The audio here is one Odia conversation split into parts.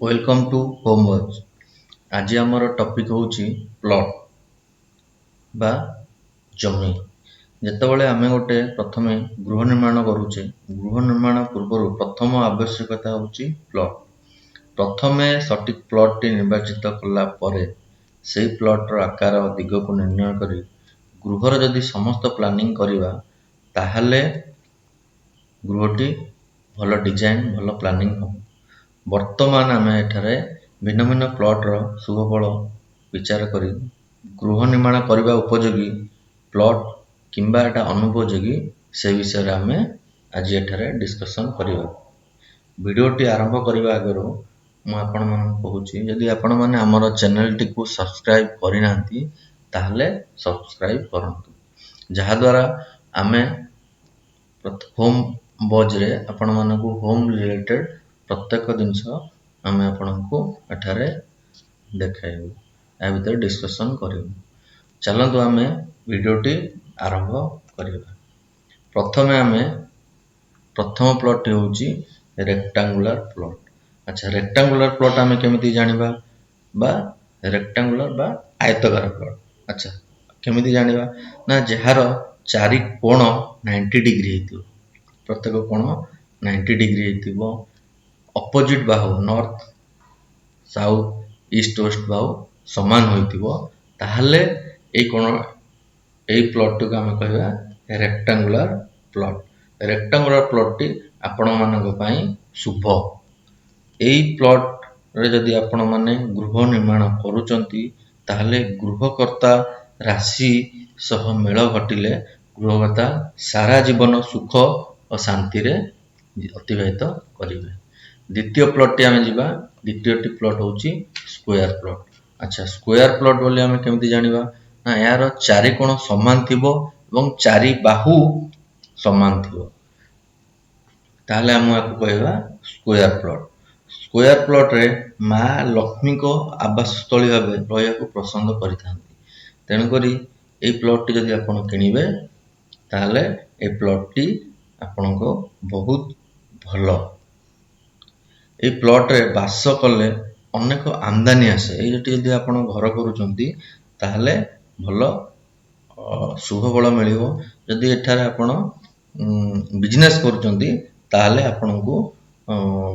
Welcome to home watch. ଆଜି ଆମର ଟପିକ୍ ହେଉଛି ପ୍ଲଟ୍ ବା ଜମି। ଯେତେବେଳେ ଆମେ ଗୋଟେ ପ୍ରଥମେ ଗୃହ ନିର୍ମାଣ କରୁଛେ, ଗୃହ ନିର୍ମାଣ ପୂର୍ବରୁ ପ୍ରଥମ ଆବଶ୍ୟକତା ହେଉଛି ପ୍ଲଟ୍। ପ୍ରଥମେ ସଠିକ୍ ପ୍ଲଟ୍ଟି ନିର୍ବାଚିତ କଲା ପରେ ସେଇ ପ୍ଲଟ୍ର ଆକାର, ଦିଗକୁ ନିର୍ଣ୍ଣୟ କରି ଗୃହର ଯଦି ସମସ୍ତ ପ୍ଲାନିଂ କରିବା, ତାହେଲେ ଗୃହଟି ଭଲ ଡିଜାଇନ୍, ଭଲ ପ୍ଲାନିଂ ହେବ। ବର୍ତ୍ତମାନ ଆମେ ଏଠାରେ ଭିନ୍ନ ଭିନ୍ନ ପ୍ଲଟ୍ର ଶୁଭଫଳ ବିଚାର କରି ଗୃହ ନିର୍ମାଣ କରିବା ଉପଯୋଗୀ ପ୍ଲଟ୍ କିମ୍ବା ଏଟା ଅନୁପଯୋଗୀ, ସେ ବିଷୟରେ ଆମେ ଆଜି ଏଠାରେ ଡିସ୍କସନ୍ କରିବା। ଭିଡ଼ିଓଟି ଆରମ୍ଭ କରିବା ଆଗରୁ ମୁଁ ଆପଣମାନଙ୍କୁ କହୁଛି, ଯଦି ଆପଣମାନେ ଆମର ଚ୍ୟାନେଲଟିକୁ ସବସ୍କ୍ରାଇବ୍ କରିନାହାନ୍ତି, ତାହେଲେ ସବସ୍କ୍ରାଇବ୍ କରନ୍ତୁ, ଯାହାଦ୍ୱାରା ଆମେ ହୋମ୍ ବଜ୍ରେ ଆପଣମାନଙ୍କୁ ହୋମ୍ ରିଲେଟେଡ୍ ପ୍ରତ୍ୟେକ ଜିନିଷ ଆମେ ଆପଣଙ୍କୁ ଏଠାରେ ଦେଖାଇବୁ, ଏହା ଭିତରେ ଡିସ୍କସନ୍ କରିବୁ। ଚାଲନ୍ତୁ, ଆମେ ଭିଡ଼ିଓଟି ଆରମ୍ଭ କରିବା। ପ୍ରଥମେ ଆମେ ପ୍ରଥମ ପ୍ଲଟ୍ଟି ହେଉଛି ରେକ୍ଟାଙ୍ଗୁଲାର ପ୍ଲଟ୍। ଆଚ୍ଛା, ରେକ୍ଟାଙ୍ଗୁଲାର ପ୍ଲଟ୍ ଆମେ କେମିତି ଜାଣିବା ବା ରେକ୍ଟାଙ୍ଗୁଲାର ବା ଆୟତକାର ପ୍ଲଟ୍? ଆଚ୍ଛା, କେମିତି ଜାଣିବା ନା ଯାହାର ଚାରି କୋଣ 90 ଡିଗ୍ରୀ ହେଇଥିବ, ପ୍ରତ୍ୟେକ କୋଣ 90 ଡିଗ୍ରୀ ହେଇଥିବ, ଅପୋଜିଟ୍ ବାହୁ ନର୍ଥ, ସାଉଥ, ଇଷ୍ଟ, ୱେଷ୍ଟ ବାହୁ ସମାନ ହୋଇଥିବ, ତାହେଲେ ଏଇ କୋଣ ଏଇ ପ୍ଲଟ୍ଟିକୁ ଆମେ କହିବା ରେକ୍ଟାଙ୍ଗୁଲାର ପ୍ଲଟ୍। ରେକ୍ଟାଙ୍ଗୁଲାର ପ୍ଲଟ୍ଟି ଆପଣମାନଙ୍କ ପାଇଁ ଶୁଭ। ଏଇ ପ୍ଲଟ୍ରେ ଯଦି ଆପଣମାନେ ଗୃହ ନିର୍ମାଣ କରୁଛନ୍ତି, ତାହେଲେ ଗୃହକର୍ତ୍ତା ରାଶି ସହ ମେଳ ଘଟିଲେ ଗୃହକର୍ତ୍ତା ସାରା ଜୀବନ ସୁଖ ଓ ଶାନ୍ତିରେ ଅତିବାହିତ କରିବେ। ଦ୍ୱିତୀୟ ପ୍ଲଟ୍ଟି ଆମେ ଯିବା। ଦ୍ୱିତୀୟଟି ପ୍ଲଟ୍ ହେଉଛି ସ୍କୋୟାର ପ୍ଲଟ୍। ଆଚ୍ଛା, ସ୍କୋୟାର ପ୍ଲଟ୍ ବୋଲି ଆମେ କେମିତି ଜାଣିବା ନା ଏହାର ଚାରି କୋଣ ସମାନ ଥିବ ଏବଂ ଚାରି ବାହୁ ସମାନ ଥିବ, ତାହେଲେ ଆମେ ଏହାକୁ କହିବା ସ୍କୋୟାର ପ୍ଲଟ୍। ସ୍କୋୟାର ପ୍ଲଟ୍ରେ ମା ଲକ୍ଷ୍ମୀଙ୍କ ଆବାସସ୍ଥଳୀ ଭାବେ ରହିବାକୁ ପସନ୍ଦ କରିଥାନ୍ତି। ତେଣୁକରି ଏଇ ପ୍ଲଟ୍ଟି ଯଦି ଆପଣ କିଣିବେ, ତାହେଲେ ଏ ପ୍ଲଟ୍ଟି ଆପଣଙ୍କ ବହୁତ ଭଲ। ଏଇ ପ୍ଲଟ୍ରେ ବାସ କଲେ ଅନେକ ଆମଦାନୀ ଆସେ। ଏଇଠି ଯଦି ଆପଣ ଘର କରୁଛନ୍ତି, ତାହେଲେ ଭଲ ଶୁଭ ଫଳ ମିଳିବ। ଯଦି ଏଠାରେ ଆପଣ ବିଜନେସ୍ କରୁଛନ୍ତି, ତାହେଲେ ଆପଣଙ୍କୁ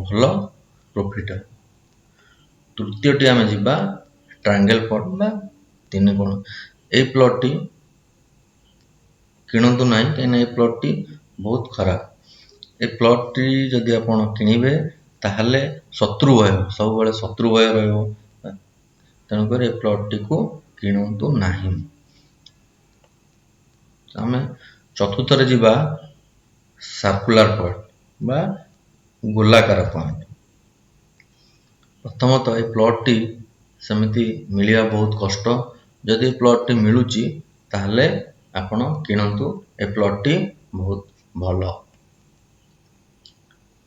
ଭଲ ପ୍ରଫିଟ୍ ହେବ। ତୃତୀୟଟି ଆମେ ଯିବା, ଟ୍ରାଙ୍ଗେଲ ପ୍ଲଟ୍ ବା ତିନି କୋଣ। ଏଇ ପ୍ଲଟ୍ଟି କିଣନ୍ତୁ ନାହିଁ, କାହିଁକିନା ଏଇ ପ୍ଲଟ୍ଟି ବହୁତ ଖରାପ। ଏ ପ୍ଲଟ୍ଟି ଯଦି ଆପଣ କିଣିବେ, ତାହେଲେ ଶତ୍ରୁ ଭୟ, ସବୁବେଳେ ଶତ୍ରୁ ଭୟ ରହିବ। ତେଣୁକରି ଏ ପ୍ଲଟ୍ଟିକୁ କିଣନ୍ତୁ ନାହିଁ। ଆମେ ଚତୁର୍ଥରେ ଯିବା, ସାର୍କୁଲାର ପଏଣ୍ଟ ବା ଗୋଲାକାର ପଏଣ୍ଟ। ପ୍ରଥମତଃ ଏ ପ୍ଲଟ୍ଟି ସେମିତି ମିଳିବା ବହୁତ କଷ୍ଟ। ଯଦି ଏ ପ୍ଲଟ୍ଟି ମିଳୁଛି, ତାହେଲେ ଆପଣ କିଣନ୍ତୁ। ଏ ପ୍ଲଟ୍ଟି ବହୁତ ଭଲ।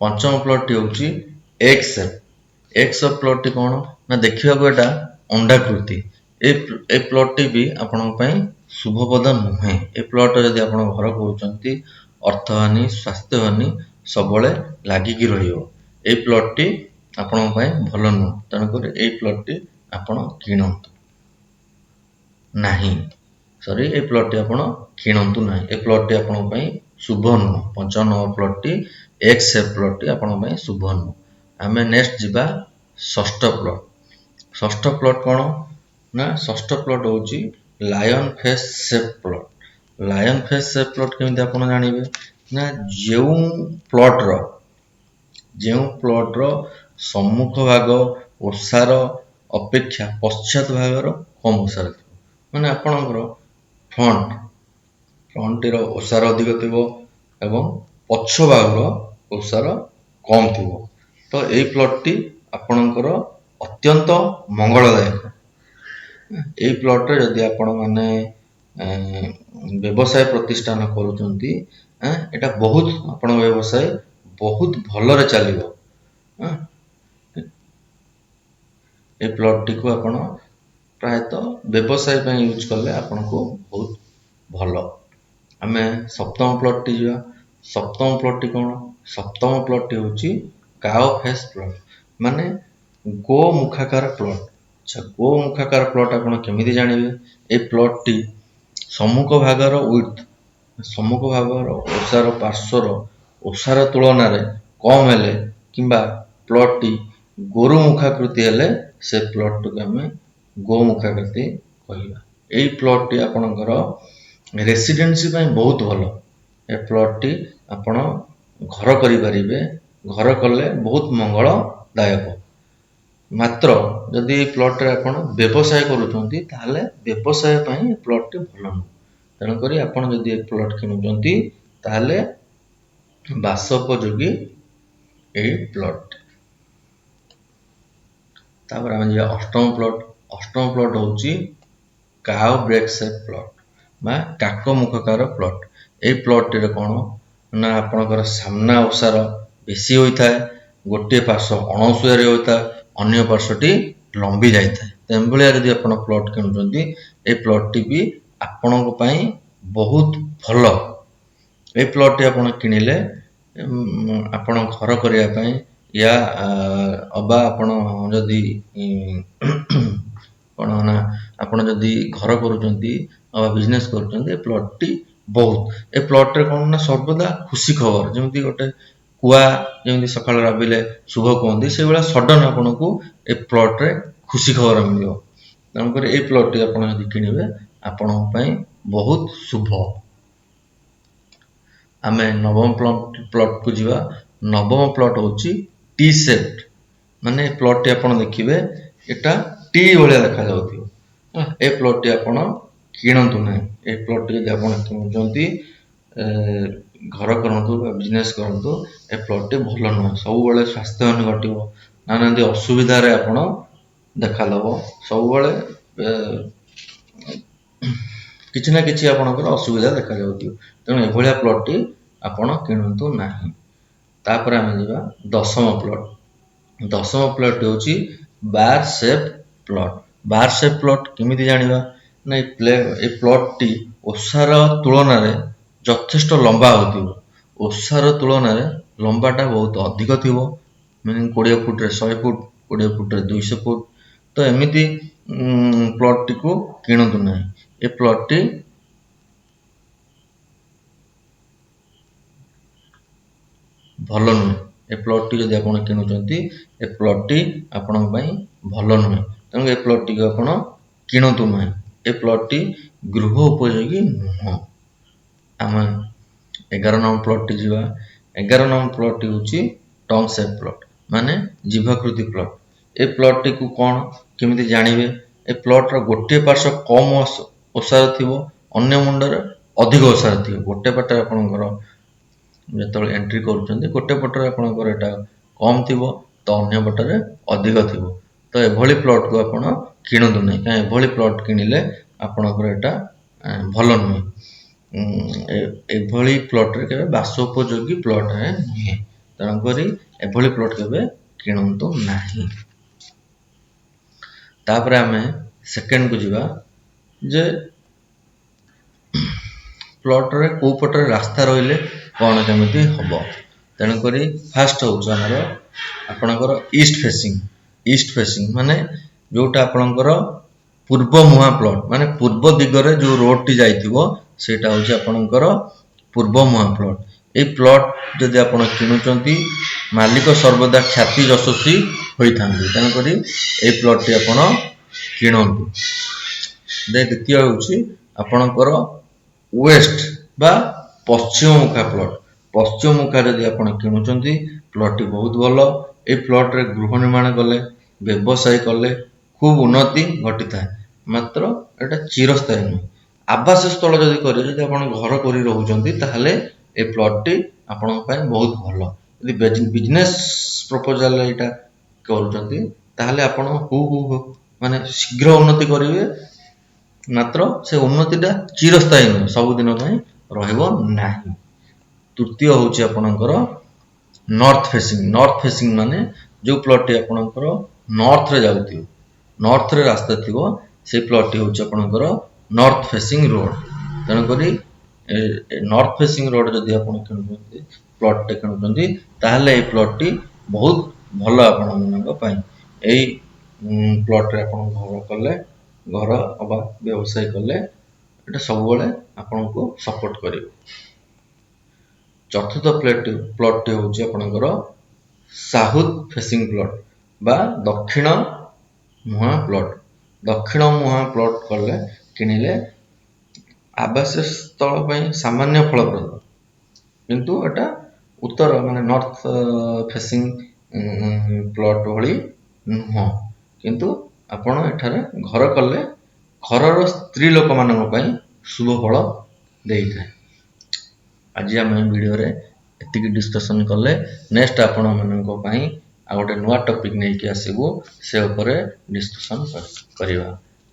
ପଞ୍ଚମ ପ୍ଲଟ୍ଟି ହେଉଛି ଏଗ୍ ସେପ୍। ଏଗ୍ ସେପ୍ ପ୍ଲଟ୍ଟି କ'ଣ ନା ଦେଖିବାକୁ ଏଇଟା ଅଣ୍ଡାକୃତି। ଏ ପ୍ଲଟ୍ଟି ବି ଆପଣଙ୍କ ପାଇଁ ଶୁଭପ୍ରଦ ନୁହେଁ। ଏ ପ୍ଲଟ୍ ଯଦି ଆପଣ ଘର କରୁଛନ୍ତି, ଅର୍ଥହାନି, ସ୍ୱାସ୍ଥ୍ୟହାନି ସବୁବେଳେ ଲାଗିକି ରହିବ। ଏଇ ପ୍ଲଟ୍ଟି ଆପଣଙ୍କ ପାଇଁ ଭଲ ନୁହଁ। ତେଣୁକରି ଏଇ ପ୍ଲଟ୍ଟି ଆପଣ କିଣନ୍ତୁ ନାହିଁ। ସରି, ଏ ପ୍ଲଟ୍ଟି ଆପଣ କିଣନ୍ତୁ ନାହିଁ। ଏ ପ୍ଲଟ୍ଟି ଆପଣଙ୍କ ପାଇଁ ଶୁଭ ନୁହଁ। ପଞ୍ଚମ ନମ୍ବର ପ୍ଲଟ୍ଟି, ଏଗ୍ ସେପ୍ ପ୍ଲଟ୍ଟି ଆପଣଙ୍କ ପାଇଁ ଶୁଭ ନୁହଁ। ଆମେ ନେକ୍ସଟ ଯିବା ଷଷ୍ଠ ପ୍ଲଟ୍। ଷଷ୍ଠ ପ୍ଲଟ୍ କ'ଣ ନା ଷଷ୍ଠ ପ୍ଲଟ୍ ହେଉଛି lion face shape plot. Lion face shape plot କେମିତି ଆପଣ ଜାଣିବେ ନା ଯେଉଁ ପ୍ଲଟ୍ର ସମ୍ମୁଖ ଭାଗ ଓସାର ଅପେକ୍ଷା ପଶ୍ଚାତ ଭାଗର କମ୍ ଓସାର ଥିବ, ମାନେ ଆପଣଙ୍କର ଫ୍ରଣ୍ଟଟିର ଓସାର ଅଧିକ ଥିବ ଏବଂ ପଛ ଭାଗର ଓସାର କମ୍ ଥିବ, ତ ଏଇ ପ୍ଲଟ୍ଟି ଆପଣଙ୍କର ଅତ୍ୟନ୍ତ ମଙ୍ଗଳଦାୟକ। ଏଇ ପ୍ଲଟ୍ରେ ଯଦି ଆପଣମାନେ ବ୍ୟବସାୟ ପ୍ରତିଷ୍ଠାନ କରୁଛନ୍ତି, ଏଇଟା ବହୁତ ଆପଣଙ୍କ ବ୍ୟବସାୟ ବହୁତ ଭଲରେ ଚାଲିବ। ଏ ପ୍ଲଟ୍ଟିକୁ ଆପଣ ପ୍ରାୟତଃ ବ୍ୟବସାୟ ପାଇଁ ୟୁଜ୍ କଲେ ଆପଣଙ୍କୁ ବହୁତ ଭଲ। ଆମେ ସପ୍ତମ ପ୍ଲଟ୍ଟି ଯିବା। ସପ୍ତମ ପ୍ଲଟ୍ଟି କ'ଣ? ସପ୍ତମ ପ୍ଲଟ୍ଟି ହେଉଛି କାଓ ଫେସ୍ ପ୍ଲଟ୍, ମାନେ ଗୋମୁଖାକାର ପ୍ଲଟ୍। ଆଚ୍ଛା, ଗୋମୁଖାକାର ପ୍ଲଟ୍ ଆପଣ କେମିତି ଜାଣିବେ? ଏଇ ପ୍ଲଟ୍ଟି ସମ୍ମୁଖ ଭାଗର ୱିଡ୍ଥ, ସମ୍ମୁଖ ଭାଗର ଓସାର ପାର୍ଶ୍ୱର ଓସାର ତୁଳନାରେ କମ୍ ହେଲେ କିମ୍ବା ପ୍ଲଟ୍ଟି ଗୋରୁ ମୁଖାକୃତି ହେଲେ ସେ ପ୍ଲଟ୍ଟିକୁ ଆମେ ଗୋମୁଖାକୃତି କହିବା। ଏଇ ପ୍ଲଟ୍ଟି ଆପଣଙ୍କର ରେସିଡେନ୍ସି ପାଇଁ ବହୁତ ଭଲ। ଏ ପ୍ଲଟ୍ଟି ଆପଣ ଘର କରିପାରିବେ, ଘର କଲେ ବହୁତ ମଙ୍ଗଳଦାୟକ। ମାତ୍ର ଯଦି ଏଇ ପ୍ଲଟ୍ରେ ଆପଣ ବ୍ୟବସାୟ କରୁଛନ୍ତି ତାହେଲେ ବ୍ୟବସାୟ ପାଇଁ ଏ ପ୍ଲଟ୍ଟି ଭଲ ନୁହଁ। ତେଣୁକରି ଆପଣ ଯଦି ଏ ପ୍ଲଟ୍ କିଣୁଛନ୍ତି ତାହେଲେ ବାସୋପଯୋଗୀ ଏଇ ପ୍ଲଟ୍। ତାପରେ ଆମେ ଯିବା ଅଷ୍ଟମ ପ୍ଲଟ୍। ଅଷ୍ଟମ ପ୍ଲଟ୍ ହେଉଛି କାଓ ବ୍ରେକ୍ ସେପ୍ ପ୍ଲଟ୍ ବା କାକମୁଖକାର ପ୍ଲଟ୍। ଏଇ ପ୍ଲଟ୍ଟିରେ କ'ଣ ନା ଆପଣଙ୍କର ସାମ୍ନା ଓସାର ବେଶୀ ହୋଇଥାଏ, ଗୋଟିଏ ପାର୍ଶ୍ୱ ଅଣଓସାରି ହୋଇଥାଏ, ଅନ୍ୟ ପାର୍ଶ୍ୱଟି ଲମ୍ବି ଯାଇଥାଏ। ତ ଏଭଳିଆ ଯଦି ଆପଣ ପ୍ଲଟ୍ କିଣୁଛନ୍ତି ଏଇ ପ୍ଲଟ୍ଟି ବି ଆପଣଙ୍କ ପାଇଁ ବହୁତ ଭଲ। ଏଇ ପ୍ଲଟ୍ଟି ଆପଣ କିଣିଲେ ଆପଣ ଘର କରିବା ପାଇଁ ୟା ଅବା ଆପଣ ଯଦି କ'ଣ ନା ଆପଣ ଯଦି ଘର କରୁଛନ୍ତି ଅବା ବିଜନେସ୍ କରୁଛନ୍ତି, ଏ ପ୍ଲଟ୍ଟି ବହୁତ। ଏ ପ୍ଲଟ୍ରେ କ'ଣ ନା ସର୍ବଦା ଖୁସି ଖବର, ଯେମିତି ଗୋଟେ କୁଆ ଯେମିତି ସକାଳେ ରାବିଲେ ଶୁଭ କୁହନ୍ତି, ସେଇଭଳିଆ ସଡନ୍ ଆପଣଙ୍କୁ ଏ ପ୍ଲଟ୍ରେ ଖୁସି ଖବର ମିଳିବ। ତେଣୁକରି ଏଇ ପ୍ଲଟ୍ଟି ଆପଣ ଯଦି କିଣିବେ ଆପଣଙ୍କ ପାଇଁ ବହୁତ ଶୁଭ। ଆମେ ନବମ ପ୍ଲଟ୍କୁ ଯିବା। ନବମ ପ୍ଲଟ୍ ହେଉଛି ଟି ସେପ୍ଡ, ମାନେ ପ୍ଲଟ୍ଟି ଆପଣ ଦେଖିବେ ଏଟା ଟି ଭଳିଆ ଦେଖାଯାଉଥିବ। ଏ ପ୍ଲଟ୍ଟି ଆପଣ କିଣନ୍ତୁ ନାହିଁ। ଏ ପ୍ଲଟ୍ଟି ଯଦି ଆପଣ କିଣୁଛନ୍ତି, ଘର କରନ୍ତୁ ବା ବିଜନେସ୍ କରନ୍ତୁ, ଏ ପ୍ଲଟ୍ଟି ଭଲ ନୁହେଁ। ସବୁବେଳେ ସ୍ୱାସ୍ଥ୍ୟହାନି ଘଟିବ, ନାନାଦି ଅସୁବିଧାରେ ଆପଣ ଦେଖାଦେବ, ସବୁବେଳେ କିଛି ନା କିଛି ଆପଣଙ୍କର ଅସୁବିଧା ଦେଖାଯାଉଥିବ। ତେଣୁ ଏଭଳିଆ ପ୍ଲଟ୍ଟି ଆପଣ କିଣନ୍ତୁ ନାହିଁ। ତାପରେ ଆମେ ଯିବା ଦଶମ ପ୍ଲଟ୍। ଦଶମ ପ୍ଲଟ୍ ହେଉଛି bar shape plot. Bar shape plot କେମିତି ଜାଣିବା ନା ଏ ପ୍ଲଟ୍ଟି ଓସାର ତୁଳନାରେ ଯଥେଷ୍ଟ ଲମ୍ବା ହେଉଥିବ। ଓସାର ତୁଳନାରେ ଲମ୍ବାଟା ବହୁତ ଅଧିକ ଥିବ, ମାନେ 20 ଫୁଟରେ 100 ଫୁଟ, 20 ଫୁଟରେ 200 ଫୁଟ। ତ ଏମିତି ପ୍ଲଟ୍ଟିକୁ କିଣନ୍ତୁ ନାହିଁ। ଏ ପ୍ଲଟ୍ଟି ଭଲ ନୁହେଁ। ଏ ପ୍ଲଟ୍ଟି ଯଦି ଆପଣ କିଣୁଛନ୍ତି ଏ ପ୍ଲଟ୍ଟି ଆପଣଙ୍କ ପାଇଁ ଭଲ ନୁହେଁ। ତେଣୁ ଏ ପ୍ଲଟ୍ଟିକୁ ଆପଣ କିଣନ୍ତୁ ନାହିଁ। ଏ ପ୍ଲଟ୍ଟି ଗୃହ ଉପଯୋଗୀ ନୁହଁ। ଆମେ 11 ନମ୍ବର ପ୍ଲଟ୍ଟି ଯିବା। 11 ନମ୍ବର ପ୍ଲଟ୍ଟି ହେଉଛି ଟଙ୍ଗ ସେପ୍ ପ୍ଲଟ୍, ମାନେ ଜିଭାକୃତି ପ୍ଲଟ୍। ଏ ପ୍ଲଟ୍ଟିକୁ କ'ଣ କେମିତି ଜାଣିବେ? ଏ ପ୍ଲଟ୍ର ଗୋଟିଏ ପାର୍ଶ୍ୱ କମ୍ ଓସାର ଥିବ, ଅନ୍ୟ ମୁଣ୍ଡରେ ଅଧିକ ଓସାର ଥିବ। ଗୋଟେ ପଟରେ ଆପଣଙ୍କର ଯେତେବେଳେ ଏଣ୍ଟ୍ରି କରୁଛନ୍ତି ଗୋଟେ ପଟରେ ଆପଣଙ୍କର ଏଇଟା କମ୍ ଥିବ ତ ଅନ୍ୟ ପଟରେ ଅଧିକ ଥିବ। ତ ଏଭଳି ପ୍ଲଟ୍କୁ ଆପଣ କିଣନ୍ତୁ ନାହିଁ, କାରଣ ଏଭଳି ପ୍ଲଟ୍ କିଣିଲେ ଆପଣଙ୍କର ଏଇଟା ଭଲ ନୁହେଁ। ଏଭଳି ପ୍ଲଟ୍ରେ କେବେ ବାସୋପଯୋଗୀ ପ୍ଲଟ୍ ନୁହେଁ। ତେଣୁକରି ଏଭଳି ପ୍ଲଟ୍ କେବେ କିଣନ୍ତୁ ନାହିଁ। ତାପରେ ଆମେ ସେକେଣ୍ଡକୁ ଯିବା ଯେ ପ୍ଲଟ୍ରେ କେଉଁ ପଟରେ ରାସ୍ତା ରହିଲେ କ'ଣ କେମିତି ହେବ। ତେଣୁକରି ଫାଷ୍ଟ ହେଉଛି ଆମର ଆପଣଙ୍କର ଇଷ୍ଟ ଫେସିଂ। ଇଷ୍ଟ ଫେସିଂ ମାନେ ଯେଉଁଟା ଆପଣଙ୍କର ପୂର୍ବ ମୁହାଁ ପ୍ଲଟ୍, ମାନେ ପୂର୍ବ ଦିଗରେ ଯେଉଁ ରୋଡ଼ଟି ଯାଇଥିବ ସେଇଟା ହେଉଛି ଆପଣଙ୍କର ପୂର୍ବ ମୁହାଁ ପ୍ଲଟ୍। ଏଇ ପ୍ଲଟ୍ ଯଦି ଆପଣ କିଣୁଛନ୍ତି ମାଲିକ ସର୍ବଦା ଖ୍ୟାତି ଯଶସ୍ୱୀ ହୋଇଥାନ୍ତି, ତେଣୁକରି ଏଇ ପ୍ଲଟ୍ଟି ଆପଣ କିଣନ୍ତୁ। ଦ୍ୱିତୀୟ ହେଉଛି ଆପଣଙ୍କର ୱେଷ୍ଟ ବା ପଶ୍ଚିମମୁଖା ପ୍ଲଟ୍। ପଶ୍ଚିମମୁଖା ଯଦି ଆପଣ କିଣୁଛନ୍ତି ପ୍ଲଟ୍ଟି ବହୁତ ଭଲ। ଏଇ ପ୍ଲଟ୍ରେ ଗୃହ ନିର୍ମାଣ କଲେ, ବ୍ୟବସାୟ କଲେ ଖୁବ୍ ଉନ୍ନତି ଘଟିଥାଏ, ମାତ୍ର ଏଇଟା ଚିରସ୍ଥାୟୀ ନୁହେଁ। ଆବାସ ସ୍ଥଳ ଯଦି କରିବେ, ଯଦି ଆପଣ ଘର କରି ରହୁଛନ୍ତି ତାହେଲେ ଏ ପ୍ଲଟ୍ଟି ଆପଣଙ୍କ ପାଇଁ ବହୁତ ଭଲ। ଯଦି ବିଜନେସ୍ ପ୍ରପୋଜାଲ୍ ଏଇଟା କରୁଛନ୍ତି ତାହେଲେ ଆପଣ ହୁ ହୁ ହୁ ମାନେ ଶୀଘ୍ର ଉନ୍ନତି କରିବେ, ମାତ୍ର ସେ ଉନ୍ନତିଟା ଚିରସ୍ଥାୟୀ ନୁହେଁ, ସବୁଦିନ ପାଇଁ ରହିବ ନାହିଁ। ତୃତୀୟ ହେଉଛି ଆପଣଙ୍କର ନର୍ଥ ଫେସିଂ। ନର୍ଥ ଫେସିଂ ମାନେ ଯେଉଁ ପ୍ଲଟ୍ଟି ଆପଣଙ୍କର ନର୍ଥରେ ଯାଉଥିବ, ନର୍ଥରେ ରାସ୍ତା ଥିବ, ସେଇ ପ୍ଲଟ୍ଟି ହେଉଛି ଆପଣଙ୍କର ନର୍ଥ ଫେସିଂ ରୋଡ଼। ତେଣୁକରି ନର୍ଥ ଫେସିଂ ରୋଡ଼ ଯଦି ଆପଣ କିଣୁଛନ୍ତି, ପ୍ଲଟ୍ଟେ କିଣୁଛନ୍ତି, ତାହେଲେ ଏଇ ପ୍ଲଟ୍ଟି ବହୁତ ଭଲ ଆପଣମାନଙ୍କ ପାଇଁ। ଏଇ ପ୍ଲଟ୍ରେ ଆପଣ ଘର କଲେ, ଘର ଅବା ବ୍ୟବସାୟ କଲେ ଏଇଟା ସବୁବେଳେ ଆପଣଙ୍କୁ ସପୋର୍ଟ କରିବ। ଚତୁର୍ଥ ପ୍ଲଟ୍ଟି ହେଉଛି ଆପଣଙ୍କର ସାଉଥ୍ ଫେସିଂ ପ୍ଲଟ୍ ବା ଦକ୍ଷିଣ ମୁହାଁ ପ୍ଲଟ୍। ଦକ୍ଷିଣ ମୁହାଁ ପ୍ଲଟ୍ କଲେ, କିଣିଲେ ଆବାସ ସ୍ଥଳ ପାଇଁ ସାମାନ୍ୟ ଫଳପ୍ରଦ, କିନ୍ତୁ ଏଟା ଉତ୍ତର ମାନେ ନର୍ଥ ଫେସିଂ ପ୍ଲଟ୍ ଭଳି ନୁହଁ। କିନ୍ତୁ ଆପଣ ଏଠାରେ ଘର କଲେ ଘରର ସ୍ତ୍ରୀ ଲୋକମାନଙ୍କ ପାଇଁ ଶୁଭ ଫଳ ଦେଇଥାଏ। ଆଜି ଆମେ ଭିଡ଼ିଓରେ ଏତିକି ଡିସ୍କସନ୍ କଲେ। ନେକ୍ସଟ ଆପଣମାନଙ୍କ ପାଇଁ ଆଉ ଗୋଟେ ନୂଆ ଟପିକ୍ ନେଇକି ଆସିବୁ, ସେ ଉପରେ ଡିସ୍କସନ୍ କରିବା।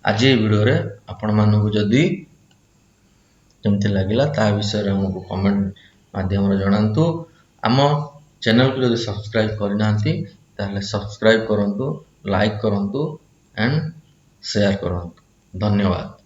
ଆଜି ଏ ଭିଡ଼ିଓରେ ଆପଣମାନଙ୍କୁ ଯଦି କେମିତି ଲାଗିଲା, ତା ବିଷୟରେ ଆମକୁ କମେଣ୍ଟ ମାଧ୍ୟମରେ ଜଣାନ୍ତୁ। ଆମ ଚ୍ୟାନେଲକୁ ଯଦି ସବସ୍କ୍ରାଇବ୍ କରିନାହାନ୍ତି, ତାହେଲେ ସବସ୍କ୍ରାଇବ୍ କରନ୍ତୁ, ଲାଇକ୍ କରନ୍ତୁ ଆଣ୍ଡ ସେୟାର କରନ୍ତୁ। ଧନ୍ୟବାଦ।